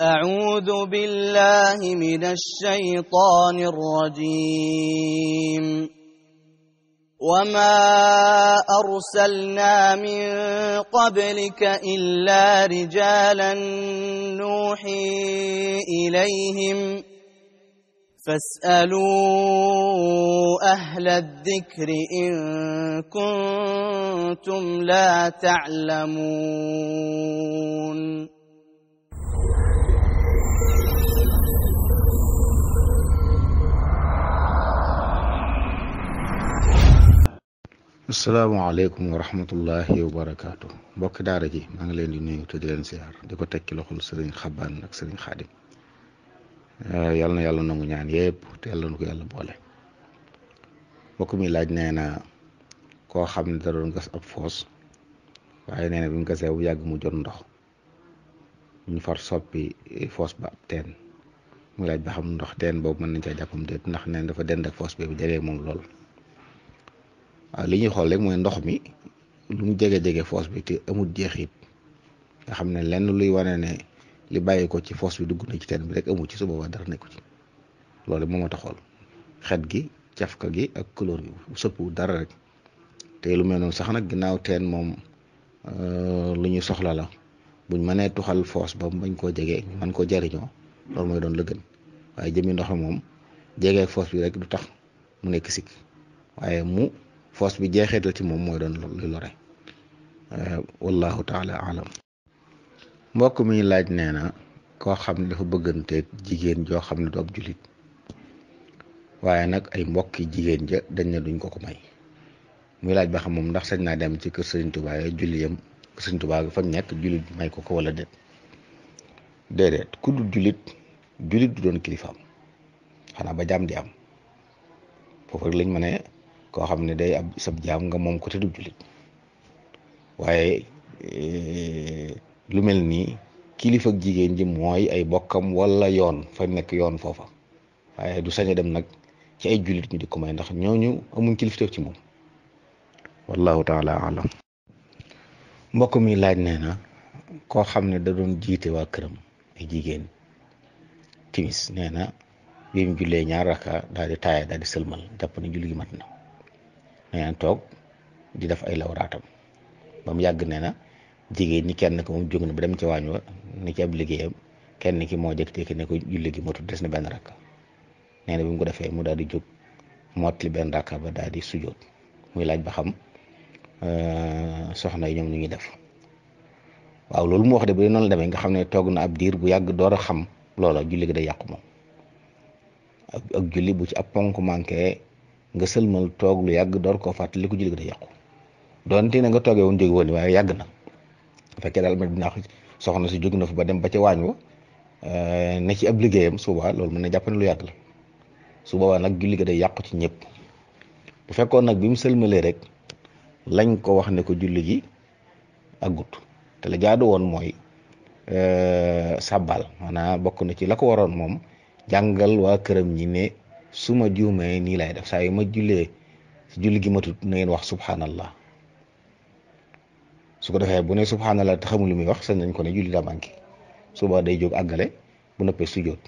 أعوذ بالله من الشيطان الرجيم وما أرسلنا من قبلك إلا رجالا نوحي إليهم فاسألوا أهل الذكر إن كنتم لا تعلمون asalaamaaleykum wa rahmatullahi wa barakaatu mbokki daara ji maa ngi leen di nuyu te di leen siyaar di ko tekki loxol sëriñ xabaan ak sëriñ xaadim yàlla na yàlla nangu ñaan yépp te yàlla na ko yàlla boole. mbokk mi laaj nee na koo xam ne da doon gas ab foos waaye nee na bi mu gasee bu yàgg mu jot ndox ñu far soppi foos ba ab teen mu laaj ba xam ndox teen boobu mën nañ caa jàppam déet ndax nee na dafa dend ak foos bi bu jegee moom lool. waaw li ñuy xool rek mooy ndox mi lu mu jege-jege foos bi te amul jeexit nga xam ne lenn luy wane ne li bàyyi ko ci foos bi dugg na ci teen bi rek amul ci su boobaa dara nekku ci loolu moo ma taxool xet gi cafka gi ak couleur bi bu sëpp dara rek te lu mel noonu sax nag ginnaaw teen moom lu ñu soxla la buñ mënee tuxal foos ba bañ koo jege ñu mën koo jariñoo loolu mooy doon la gën waaye jëmi ndox mi moom jegee foos bi rek du tax mu nekk sikk waaye mu foos bi jeexeetal ci moom mooy doon lu lore wallahu taala alam. mbokk mi laaj nee na koo xam ne dafa bëgganteeg jigéen joo xam ne du ab jullit waaye nag ay mbokki jigéen ja dañ ne duñ ko ko may muy laaj ba xam moom ndax sañ naa dem ci kër Sëriñ Tuubaa ya julli yam kër Sëriñ Tuubaa ga fañ nekk jullit may ko ko wala déedéet ku dul jullit du doon kilifaam xanaa ba jaam di am foofu rek lañ ma ne koo xam ne day ab sab jaam nga moom ko te du jullit waaye lu mel nii kilifa ak jigéen ji mooy ay bokkam wala yoon fa nekk yoon foofa waaye du sañ a dem nag ci ay jullit ñu di ko may ndax ñooñu amuñ kilifteef ci moom wallahu taala alam. mbokk mi laaj nee na koo xam ne da doon jiite waa këram ay jigéen timis nee na bi mu jullee ñaar raka daal di taaya daal di sëlmal jàpp ne julli gi mat na nee toog di def ay lawraatam ba mu yàgg nee na jigéen ñi kenn ko moom jóg na ba dem ci waañ wa ni ci ab liggéeyam kenn ki moo jékki-jékki ne ko julli gi motul des na benn rakka nee na bi mu ko defee mu daal di jóg mottali benn rakka ba daal di sujjóot muy laaj ba xam soxna yi ñoom ñu ngi def waaw loolu mu wax de bu dee noonu la demee nga xam ne toog na ab diir bu yàgg door a xam loola julli gi day yàqu moom ak julli bu ci ab ponk manqué nga sëlmal toog lu yàgg door koo fàttali ko julli gi day yàqu doonte ne nga toogee woon jóge woon waaye yàgg na bu fekkee daal ma dinaa soxna si jóg na fa ba dem ba ca waañ wa ne ci ab liggéeyam suba loolu mën na jàpp ne lu yàgg la su boobaa nag julli gi day yàqu ci ñëpp bu fekkoon nag bi mu sëlmalee rek lañ ko wax ne ko julli gi àggut te la jaadu woon mooy sàbbal maanaam bokk na ci la ko waroon moom jàngal waa këram ñi ne su ma juumee nii lay def saa yu ma jullee si julli gi matut na ngeen wax subhanallah su ko defee bu ne subhanallah te xamul lu muy wax sañ nañ ko ne julli daa manqué suba day jóg àggale bu noppee sujjóot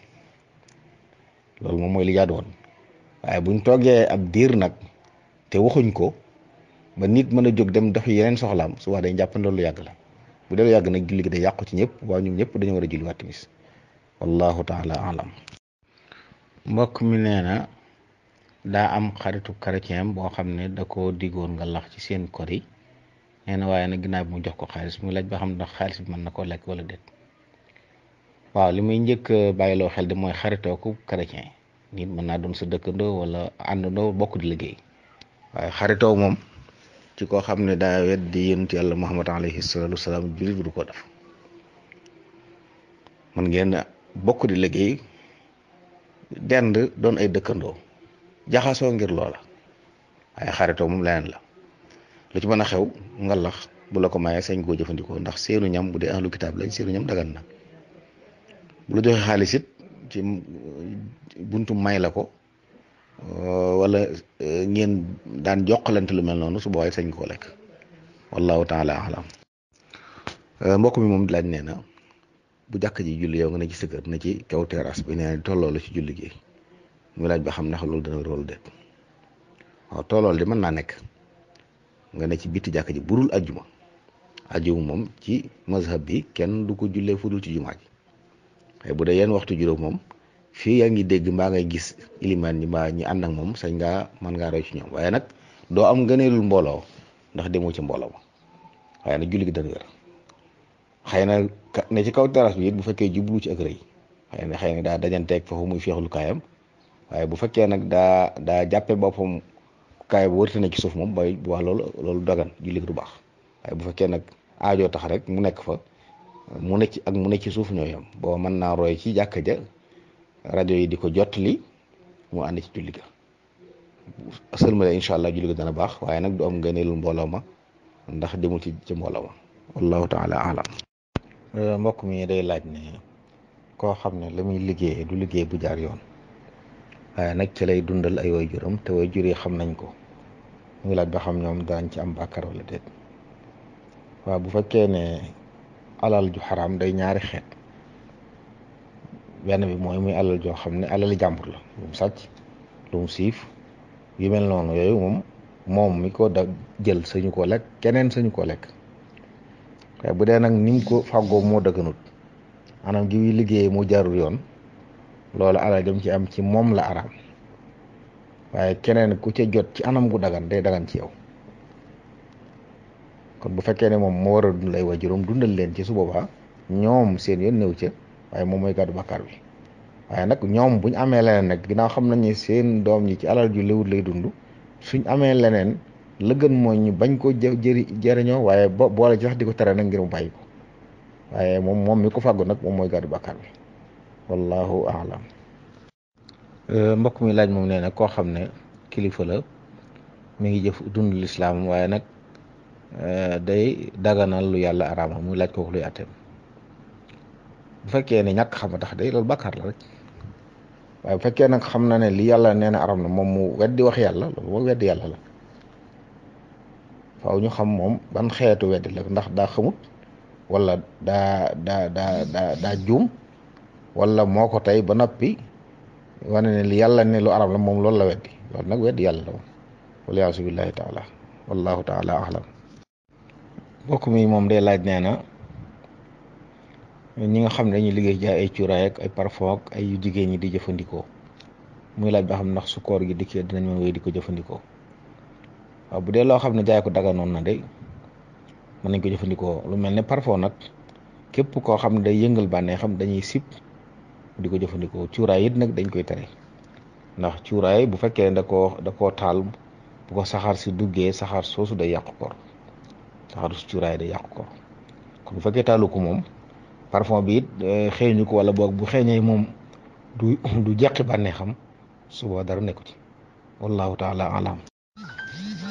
loolu moom mooy li jaadu woon waaye buñ toogee ab diir nag te waxuñ ko ba nit mën a jóg dem dox yeneen soxlaam suba day jàpp loolu lu yàgg la bu dee lu yàgg nag julli gi day yàqu ci ñëpp waaye ñoom ñëpp dañu war a julli waat timis wallahu taala alam. mbokk mi nee na daa am xaritu chrétien boo xam ne da ko diggoon nga lax ci seen kor yi nee na waaye nag ginnaaw bi mu jox ko xaalis mu laaj ba xam ndax xaalis bi mën na koo lekk wala déet. waaw li muy njëkk bàyyiloo xel de mooy xaritoo ko chrétien nit mën naa doon sa dëkkandoo wala àndandoo bokk di liggéey waaye xaritoo moom ci koo xam ne daa weddi yonent yàlla Muhammad alayhi salaatu wasalaam jullit bu du ko def man ngeen bokk di liggéey dend doon ay dëkkandoo jaxasoo ngir loola waaye xaritoo moom leneen la lu ci mën a xew nga lax bu la ko mayee sañ koo jëfandikoo ndax seenu ñam bu dee ahlu kitaab lañ seenu ñam dagan na bu la joxe xaalis it ci buntu may la ko wala ngeen daan jokkalante lu mel noonu su boobaa sañ koo lekk. wallahu taala alam. mbokk mi moom di laaj nee na bu jàkk ji julli yow nga ne ci sa kër ne ci kaw terrasse bi nee tolloo la ci julli gi mu laaj ba xam ndax loolu dana wér wala déet waaw tollool di mën naa nekk nga ne ci bitti jàkk ji budul ajjuma moom ci mazhab bi kenn du ko jullee fudul ci jumaa ji waaye bu dee yenn waxtu juróom moom fii yaa ngi dégg mbaa ngay gis ilimaan ñi mbaa ñi ànd ak moom sañ ngaa mën ngaa roy ci ñoom waaye nag doo am ngëneelul mbooloo ndax demoo ci mbooloo ma waaye nag julli gi dana wér xëy na ne ci kaw terrasse bi it bu fekkee jublu ci ak rëy xëy na daa dajanteeg foofu muy feexlu kaayam waaye bu fekkee nag daa jàppe boppam kaay bu wërte ne ci suuf moom bay bu wax loolu dagan julli gi du baax waaye bu fekkee nag aajoo tax rek mu nekk fa mu nekk ci suuf ñoo yam boo mën naa roy ci jàkka ja rajo yi di ko jottali mu ànd ci julli ga sëlmale incha allah julli ga dana baax waaye nag du am ngëneelu mbooloo ma ndax demul ci mbooloo ma wallahu taala alam mbokk mi day laaj ne koo xam ne la muy liggéey du liggéey bu jaar yoon waaye nag ci lay dundal ay waajuram te waajur yi xam nañ ko muy laaj ba xam ñoom daañ ci am bàkkar wala déet waaw bu fekkee ne alal ju xaraam day ñaari xeet benn bi mooy muy alal joo xam ne alali jàmbur la lu mu sàcc lu mu siif yu mel noonu yooyu moom mi ko da jël sañu koo lekk keneen sañu koo lekk waaye bu dee nag ni mu ko fàggoo moo dëgganut anam gi muy liggéey mu jaarul yoon loolu alal jëm ci am ci moom la araam waaye keneen ku ca jot ci anam gu dagan day dagan ci yow kon bu fekkee ne moom moo war a dundal ay waajuram dundal leen ci su boobaa ñoom seen yoon néew ca waaye moom mooy gàddu bàkkaar bi waaye nag ñoom buñ amee leneen nag ginnaaw xam nañ ne seen doom ñi ci alal ju léwut lay dund suñ amee leneen la gën mooy ñu bañ ko jëriñoo waaye boole ci sax di ko tere nag ngir mu bàyyi ko waaye moom mi ko fàggu nag moom mooy gàddu bàkkaar bi wallahu aalam mbokk mi laaj moom nee na koo xam ne kilifa la mi ngi jëf dund lislaam waaye nag day daganal lu yàlla araama muy laaj kooku luy atteem bu fekkee ne ñàkk xam a tax day loolu bàkkaar la rek waaye bu fekkee nag xam na ne li yàlla nee na aram na moom mu weddi wax yàlla loolu moom weddi yàlla la faaw ñu xam moom ban xeetu weddi la ndax daa xamut wala daa juum wala moo ko tey ba noppi wane ne li yàlla ne lu aram la moom loolu la weddi loolu nag weddi yàlla la moom waliyaasu billahi taala wallahu taala ahlam mbokk mi moom day laaj nee na ñi nga xam ne dañuy liggéey jaay ay cuuraay ak ay parfum ak ay yu jigéen ñi di jëfandikoo muy laaj ba xam ndax su koor gi dikkee dinañ mën wéy di ko jëfandikoo waaw bu dee loo xam ne jaay ko daganoon na de mën nañ ko jëfandikoo lu mel ne parfum nag képp koo xam ne day yëngal bànnee xam dañuy sib di ko jëfandikoo cuuraay it nag dañ koy tere ndax cuuraay bu fekkee da koo taal bu ko saxaar si duggee saxaar soosu day yàqu koor saxaaru si cuuraay day yàqu koor kon bu fekkee taalu ko moom parfum bi it xeeñu ko wala boog bu xeeñee moom du jeqi bànnee xam suba dara nekku ci wallahu taala alam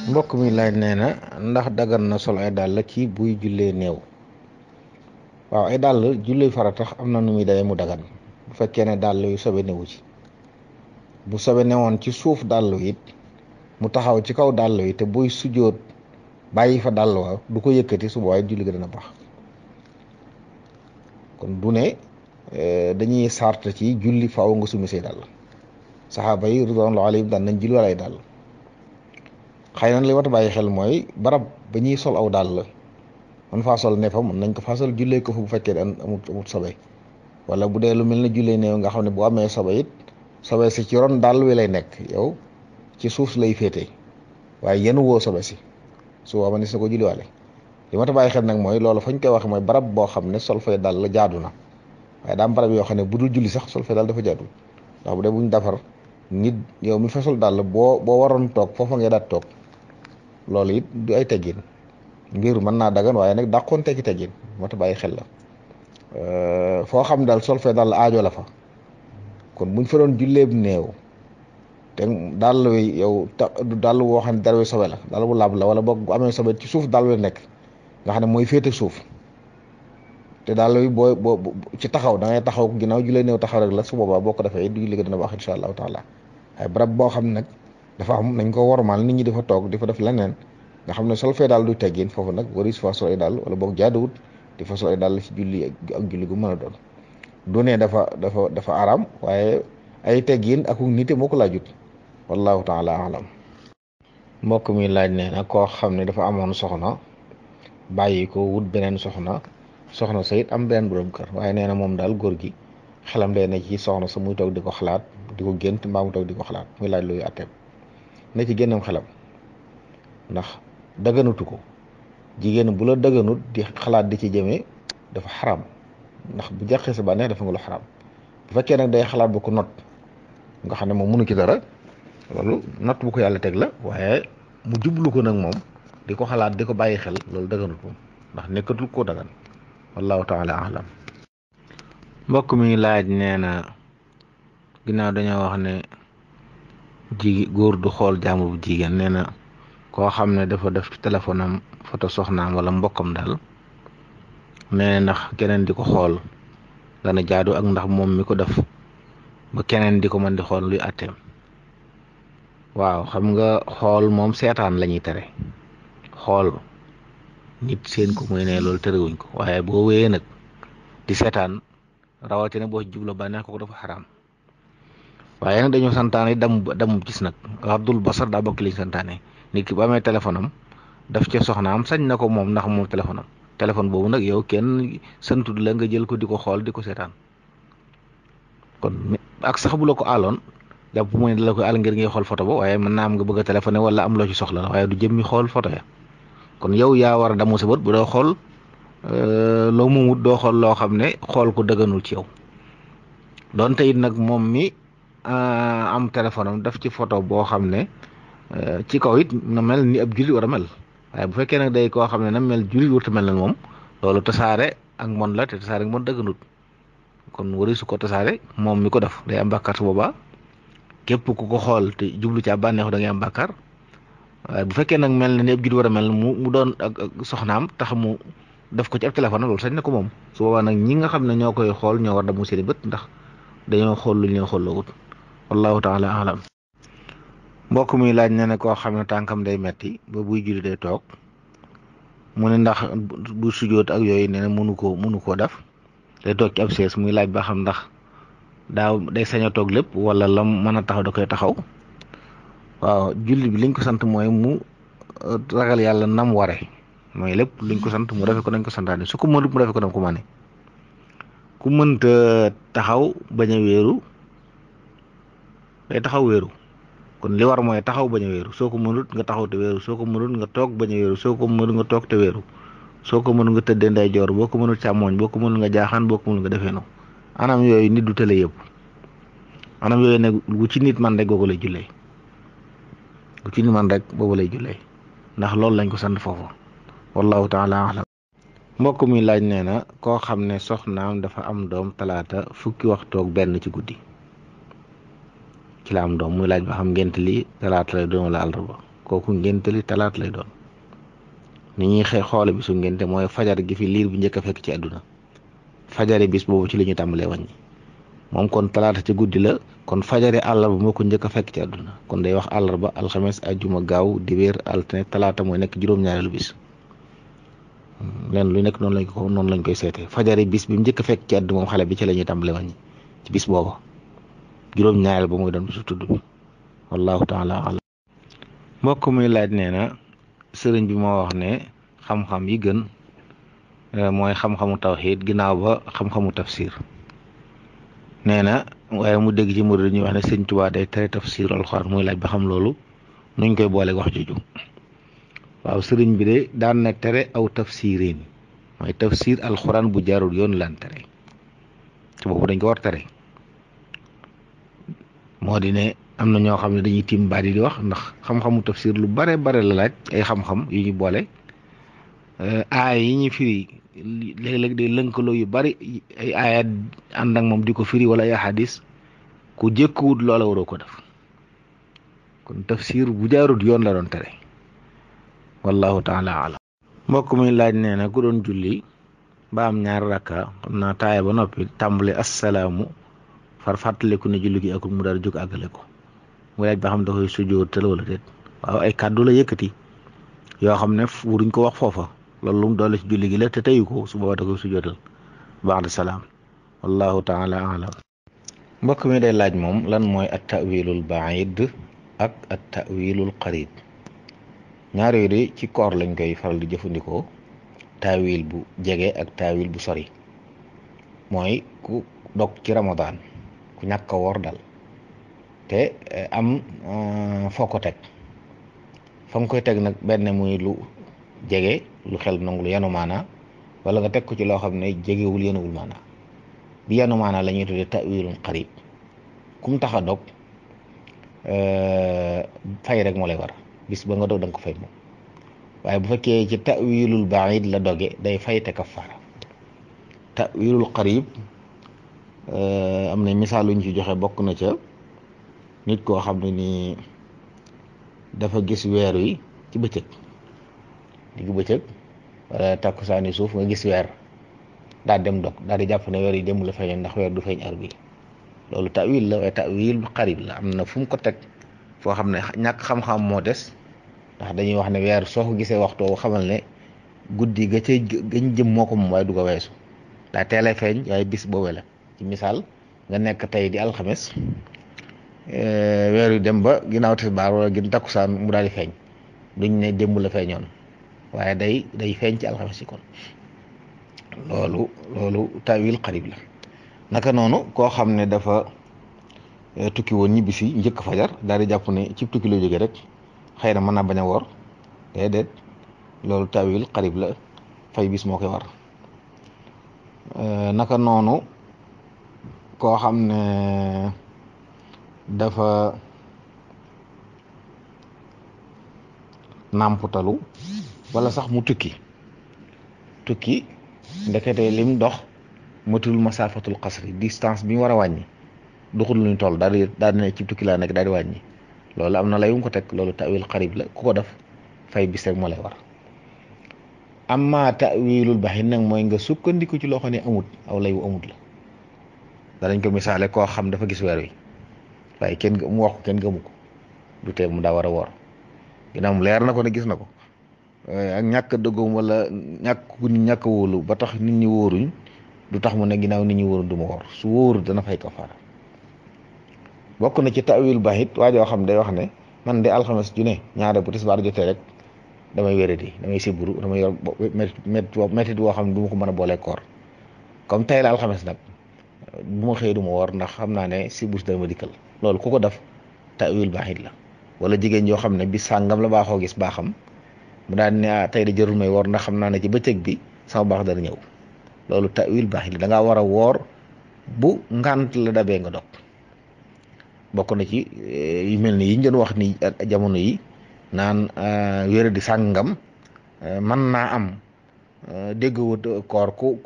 mbokk mi laaj nee na ndax dagan na sol ay dàll ci buy jullee néew waaw ay dàll jullee faratax am na nu muy dawee mu dagan bu fekkee ne dàll yu sobe newu ci bu sobe newoon ci suuf dàll it mu taxaw ci kaw dàll yi te buy sujjóot bàyyi fa dàll wa du ko yëkkati su boobaa julli ga dana baax kon du ne dañuy sart ci julli faaw nga sumi say dàll saxaaba yi ridwanullahi alayhim daan nañ julli wala ay dàll xëy na li wat a bàyyi xel mooy barab ba ñuy sol aw dàll man faa sol ne fa mën nañ ko faa sol jullee ko fa bu fekkee ne amut sobe wala bu dee lu mel ne jullee néew nga xam ne bu amee sobe it sobe si ci ron dàll wi lay nekk yow ci suuf lay féete waaye yenu woo sobe si su boobaa ni ko julliwaale li ma ta bàyyi xel nag mooy loolu fañ koy wax mooy barab boo xam ne sol fay dàll jaadu na waaye daa am barab yoo xam ne bu dul julli sax sol fay dàll dafa jaadu ndax bu dee buñ defar nit yow mi fa sol dàll boo waroon toog foofa ngay daat toog loolu it du ay teggin ngir mën naa dagan waaye nag dàqoon tekki teggin moo tax bàyyi xel la foo xam daal sol fee daal aajo la fa kon buñ fa doon julleeb néew te dàll wi yow du dàll woo xam ne dara wi sobe la dàll bu laab la wala boog bu amee sobe ci suuf dàll wi nekk nga xam ne mooy féete suuf te dàll wi boo ci taxaw da ngay taxaw ginnaaw jullee néew taxaw rek la su boobaa boo ko defee du julli ga dana baax insha allahu taala waaye barab boo xam ne nag dafa am nañ ko wormaal nit ñi dafa toog di fa def leneen nga xam ne sol fee daal du teggin foofu nag waris fa sol ay daal wala boog jaaduwut di fa sol ay daal ci julli ak julli gu mën a doon du ne dafa aram waaye ay teggin ak nite moo ko laajut wallahu taala alam. mbokk mi laaj nee na koo xam ne dafa amoon soxna bàyyi ko wut beneen soxna sa it am beneen borom kër waaye nee na moom daal góor gi xelam day ne ci soxna sa muy toog di ko xalaat di ko gént mbaa mu toog di ko xalaat muy laaj luy atteem ne ci génnam xelam ndax daganutu ko jigéen bu la daganut di xalaat di ci jëmee dafa xaram ndax bu jàqee sa bànneex dafa nga lu xaram bu fekkee nag day xalaat bu ko not nga xam ne moom mënu ci dara loolu not bu ko yàlla teg la waaye mu jublu ko nag moom di ko xalaat di ko bàyyi xel loolu daganut moom ndax nekkatul koo dagan wallahu taala alam. mbokk mi laaj nee na ginnaaw dañoo wax ne góor du xool jaamu bu jigéen nee na koo xam ne dafa def ci téléphone am photo soxnaam wala mbokkam daal nee na ndax keneen di ko xool dana jaadu ak ndax moom mi ko def ba keneen di ko mën di xool luy atteem. waaw xam nga xool moom seetaan la ñuy tere xool nit seen ko muy ne loolu terewuñ ko waaye boo wéyee nag di seetaan rawatina boo ci jublu bànneex ko dafa xaraam waaye nag dañoo santaane damu gis nag raddul basar daa bokk liñ santaane nit ki bu amee téléphone am daf ca soxnaam sañ na ko moom ndax moom téléphone boobu nag yow kenn santud la nga jël ko di ko xool di ko seetaan kon ak sax bu la ko àlloon jàpp mu ne da la koy àll ngir ngay xool photo ba waaye mën naa am nga bëgg a téléphoné wala am loo ci soxla la waaye du jëmmi xool photo ya kon yow yaa war a damu sa bët bu doo xool loo mumut doo xool loo xam ne xool ko dëgganul ci yow doonte it nag moom mi am téléphone am daf ci photo boo xam ne ci kaw it na mel ni ab jullit war a mel waaye bu fekkee nag day koo xam ne na mel jullit warta mel na moom loolu tasaare ak mon la te tasaare ak mon dëgganut kon wari su ko tasaare moom mi ko def day am bàkkaar su boobaa képp ku ko xool te jublu ci ab bànneexu da ngay am bàkkaar waaye bu fekkee nag mel na ni ab jullit war a mel mu doon ak soxnaam tax mu def ko ci ab téléphone loolu sañ na ko moom su boobaa nag ñi nga xam ne ñoo koy xool ñoo war damu seeni bët ndax dañoo xool lu ñu leen xool lawut wallahu taala alam. mbokk mi laaj ne koo xam ne tànkam day metti ba buy julli day toog mu ne ndax bu sujjoot ak yooyu nee na mënu koo def day toog ci ab sees muy laaj ba xam ndax daaw day sañ a toog lépp wala lam mën a taxaw da koy taxaw. waaw julli bi liñ ko sant mooy mu ragal yàlla nam ware mooy lépp luñ ko sant mu defe ko nañ ko santaane su ko mënut mu defe ko nam ko mane ku mënta taxaw bañ a wéeru day taxaw wéeru kon li war mooy taxaw bañ a wéeru soo ko mënut nga taxaw te wéeru soo ko mënut nga toog bañ a wéeru soo ko mënut nga toog te wéeru soo ko mënut nga tëddee ndeyjoor boo ko mënut càmmooñ boo ko mënut nga jaaxaan boo ko mënut nga defee no anam yooyu nit du tële yëpp anam yooyu nag bu ci nit man rek googu lay jullee bu ci nit man rek boobu lay jullee ndax loolu lañ ko sant foofu wallahu taala alam. mbokk mi laaj nee na koo xam ne soxnaam dafa am doom talaata fukki waxtoog benn ci guddi ci la am doom muy laaj ba xam ngént li talaata lay doon wala àllarba kooku ngént li talaata lay doon ni ñuy xoole bisu ngénte mooy fajar gi fi liir bi njëkk a fekk ci àdduna fajari bis boobu ci la ñu tàmbalee wàññi moom kon talaata ci guddi la kon fajari àllarba moo ko njëkk a fekk ci àdduna kon day wax àllarba alxames ajjuma gaaw dibéer altine talaata mooy nekk juróom-ñaareelu bis leen lu nekk noonu lañ koy seetee fajari bis bi mu njëkk a fekk ci àdduna moom xale bi ci la ñuy tàmbalee wàññi ci bis booba juróom-ñaareel ba mooy doon bisu tudd bi wallahu taala alam. mbokk muy laaj nee na sëriñ bi moo wax ne xam-xam yi gën mooy xam-xamu tawxiid ginnaaw ba xam-xamu tafsir nee na waaye mu dégg ci murid ñuy wax ne sëñ Tuubaa day tere tafsir alxuraan muy laaj ba xam loolu nuñ koy boole wax jooju. waaw sëriñ bi de daan na tere aw tafsirin mooy tafsir alxuraan bu jaarul yoon laan tere ci boobu dañ ko war tere moo di ne am na ñoo xam ne dañuy tiim baat yi di wax ndax xam-xamu tafsir lu bare la laaj ay xam-xam yu ñu boole aaya yi ñu firi léeg-léeg day lënkaloo yu bari ay aaya ànd ak moom di ko firi wala ay hadis ku jëkkuwut loola waroo ko def kon tafsir bu jaarut yoon la doon tere wallahu taala alam. mbokk mi laaj nee na ku doon julli ba am ñaari rakka xam naa taaya ba noppi tàmbale assalaamu far fàttaliku ne julli gi akul mu daal jóg àggale ko mu laaj ba xam da koy sujjóotal wala déet waaw ay kàddu la yëkkati yoo xam ne wuruñ ko wax foofa loolu lu mu doole ci julli gi la te teyu ko su boobaa da koy sujjóotal ba'da salaam wallahu taala alam. mbokk mi day laaj moom lan mooy at tawilul baid ak at tawilul qarib. ñaar yooyu de ci koor lañ koy faral di jëfandikoo. taawil bu jege ak taawil bu sori mooy ku dog ci Ramadan ku ñàkk a woor dal te am foo ko teg fa nga koy teg nag benn muy lu jege lu xel nangu lu yanu maanaa wala nga teg ko ci loo xam ne jegewul yanuwul maanaa bi yanu maanaa la ñuy tuddee taawilun qarib kum tax a dog fay rek moo lay war bis ba nga dog da nga ko fay moom. waaye bu fekkee ci ta'wilul baid la doge day fayte kafaara. ta'wilul qarib am na misaal luñ ci joxe bokk na ca nit koo xam ne nii dafa gis weer wi ci bëccëg diggu bëccëg wala takkusaani suuf nga gis weer daal dem dog daal di jàpp ne weer yi démb la feeñoon ndax weer du feeñ ar bi loolu ta'wil la waaye ta'wilul qarib la am na fu mu ko teg foo xam ne ñàkk xam-xam moo des. ndax dañuy wax ne weer soo ko gisee waxtu xamal ne guddi ga ca gañ jëm moo ko moom waaye du ko weesu daa teel a feeñ waaye bis boobu la ci misaal nga nekk tey di alxames weer yu dem ba ginnaaw tisbaar wala gin takkusaan mu daal di feeñ duñ ne démb la feeñoon waaye day feeñ ci alxames yi kon loolu tawil qarib la. naka noonu koo xam ne dafa tukki woon ñibbisi njëkk fajar daal di jàpp ne ci tukki la jóge rek xëy na mën naa bañ a woor déedéet loolu tawil qarib la fay bis moo koy war. naka noonu koo xam ne dafa nàmputalu wala sax mu tukki ndekete lim dox matul masaafatul qasri distance bi ñu war a wàññi doxul luñ toll daal di ne ci tukki laa nekk daal di wàññi loolu am na layum ko teg loolu tawil qarib la ku ko def fay bis rek moo lay war. amma tawilul baid nag mooy nga sukkandiku ci loo xam ne amut aw lay wu amut la danañ ko misaale koo xam dafa gis weer wi waaye mu wax ko kenn gëmu ko du tee mu daa war a woor ginnaaw mu leer na ko ne gis na ko ak ñàkk dëggoom wala ñàkk wóolu ba tax nit ñi wóoruñ du tax mu ne ginnaaw nit ñi wóoruñ du ma woor su wóoru dana fay kafaara. bokk na ci tawil baid waa joo xam day wax ne man de alxames ju ne ñaare bu tisbaar jotee rek damay wéradi damay siburu damay yor métti boo xam ne du ma ko mën a boolee koor comme tey la alxames nag bu ma xëyee du ma woor ndax xam naa ne sibus dama dikkal loolu ku ko def tawil baid la. wala jigéen yoo xam ne bis sàngam la baaxoo gis baaxam mu daan ne tey de jarul may woor ndax xam naa ne ci bëccëg bi sama baax dana ñëw loolu tawil baid la da ngaa war a woor bu ngant la dabee nga dog. bokk na ci yu mel ni yiñ doon wax ni jamono yi naan wéra di sàngam mën naa am déggwut koor ku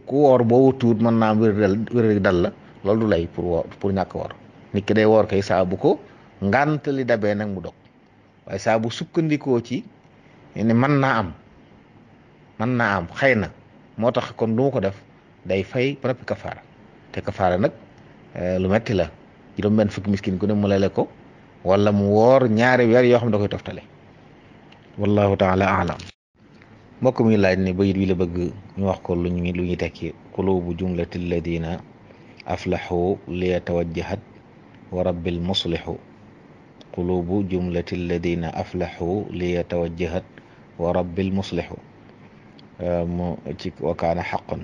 woor boo wutuut mën naa am wéra di dal la loolu du lay pour ñàkk woor nit ki day woor kay saa bu ko ngànt li dabee nag mu dog waaye saa bu sukkandikoo ci ne mën naa am xëy na moo tax kon du ma ko def day fay propre kafaara te kafaara nag lu metti la juróom benn fukki miskin ku ne mu lele ko wala mu woor ñaari weer yoo xam ne da koy toftale wallahu taala alam. mbokk mi laaj ne bayit wi la bëgg ñu wax ko lu ñuy tekki qulubu jumlati alladina aflahu liyatawajjahat wa rabbil muslihu qulubu jumlati alladina aflahu liyatawajjahat wa rabbil muslihu mu ci wa kaana haqqan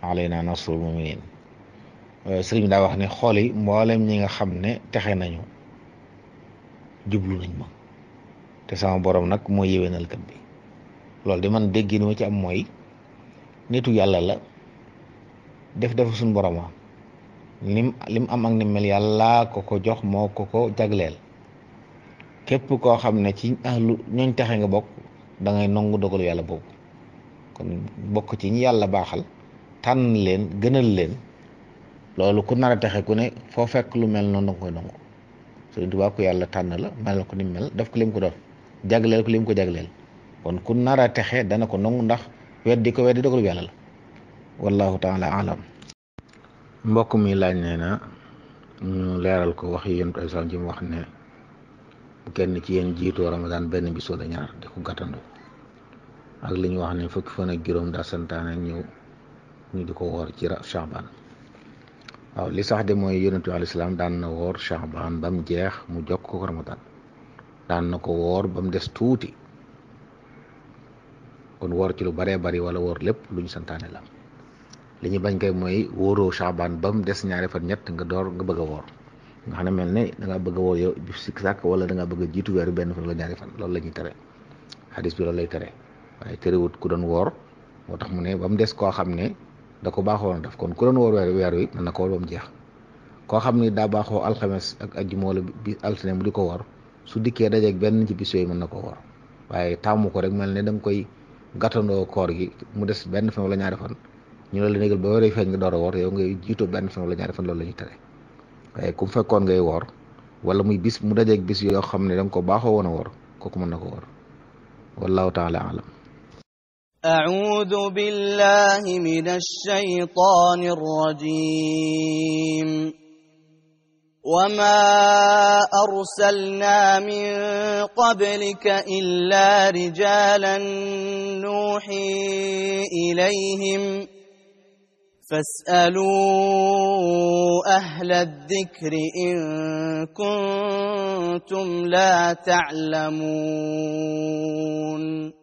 alayna nasrul muminin. sëriñ bi daa wax ne xool yi mboolem ñi nga xam ne texe nañu jublu nañ ma te sama borom nag mooy yéwénalkat bi loolu de man dégg ni ma ci am mooy nitu yàlla la def suñ boroma lim am ak ni mel yàlla ko jox moo ko jagleel képp koo xam ne ci ahlu ñooñ texe nga bokk da ngay nangu dogalu yàlla boobu kon bokk ci ñi yàlla baaxal tànn leen gënal leen loolu ku nar a texe ku ne foo fekk lu mel noonu danga koy nangu Sëriñ Tuubaa ku yàlla tànn la mel ko ni mel def ko lim ko doon jagleel ko lim ko jagleel kon ku nar a texe dana ko nangu ndax weddi dogalu yàlla la wallahu taala alam. mbokk mi laaj nee na ñu leeral ko wax yi yonent ay sax ji mu wax ne bu kenn ci yéen jiitoo Ramadan benn bis wala ñaar di ko gàttandu ak li ñu wax ne fukki fan ak juróom daa santaane ñëw ñu di ko woor ci Shaaban waaw li sax de mooy yonentu alayhi salaam daan na woor Sha'ban ba mu jeex mu jokk ko Ramadan daan na ko woor ba mu des tuuti kon woor ci lu baree bari wala woor lépp lu ñu santaane la li ñu bañ koy mooy wóoroo Sha'ban ba mu des ñaari fan ñett nga door nga bëgg a woor nga xam ne mel ne da ngaa bëgg a woor yow bi sikk sàkk wala da ngaa bëgg a jiitu weer benn fan wala ñaari fan loolu la ñuy tere xadis bi loolu lay tere waaye terewut ku doon woor moo tax mu ne ba mu des koo xam ne da ko baaxoon def kon ku doon woor weer wi mën na ko woor ba mu jeex koo xam ni daa baaxoo alxames ak ajjuma wala bi altine mu di ko woor su dikkee dajeeg benn ci bis yooyu mën na ko woor waaye taamu ko rek mel ne da nga koy gàttandoo koor gi mu des benn fan wala ñaari fan ñu ne la négal ba weer feeñ nga door a woor yow ngay jiitoo benn fan wala ñaari fan loolu la ñuy tere waaye ku fekkoon ngay woor wala muy bis mu dajeeg bis yoo xam ne da nga ko baaxoo woon a woor kooku mën na ko woor wallahu taala alam. أعوذ بالله من الشيطان الرجيم وما أرسلنا من قبلك إلا رجالا نوحي إليهم فاسألوا أهل الذكر إن كنتم لا تعلمون